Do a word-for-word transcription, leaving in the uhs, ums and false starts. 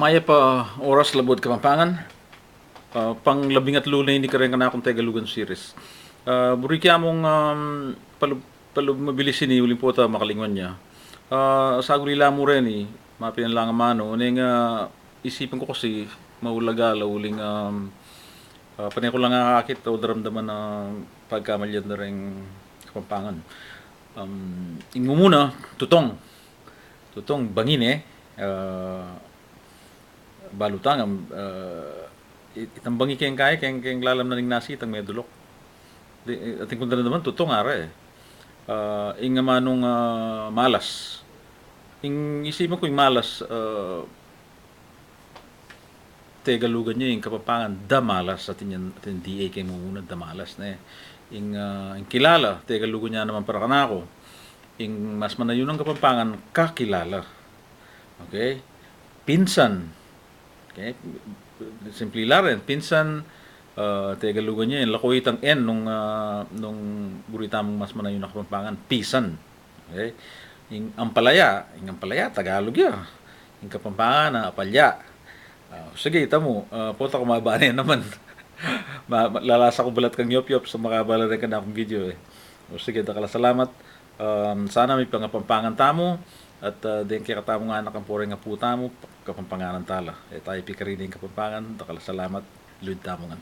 Mayap a oras, Labuad Kapampangan. Ah, panglabingatlu na ini kareng kanakung Tegalugan series. Ah, buri ke mung, um, palub-, palub mabilis ini, uling pota makalingwan ya. Ah, saguli la mu reni, mapilan lang amanu, neng, ah, isipan ku kasi maulaga la uling, um, ah, pane ku lang akakit o daramdaman a pagkamalian da reng Kapampangan. Um, ing mumuna, tutong. Tutong, bangi ne. Ah, balu tang, ah, it-, itang bangi keng kaya, keng, keng lalam na ning nasi, itang medulok. Di, atin kung daramdaman, tutong ara e. Ah, ing amanung, ah, malas. Ing isipan ku ing malas, ah, Tegalugan ya ing Kapampangan, damalas, atin yan, atin D A keng mumuna, damalas ne. Ing, ah, ing kilala, Tegalugan ya naman para kanaku. Ing mas manayun a Kapampangan, kakilala. Okay? Pinsan. Okay? Simpli la rin. Pinsan, ah, Tegalugan ya, ing laku itang N nung, ah, nung buri tamung mas manayun a Kapampangan, pisan. Okay? Ing ampalaya, ing ampalaya, Tagalug ya. Ing Kapampangan, ah, apalya. Ah, sige, ita mu, ah, pota ku mabane naman. Ma-, ma-, lalasa ku balat kang yopyop sa makabala reng kanakung video e. O sige, dakal a salamat. Um, sana mipangapampangan tamu, at, ah, deng kekatamung anak ampong reng apu tamu, Kapampanganan tala. E tamu pikarine ing Kapampangan, dakal a salamat, luid tamu ngan.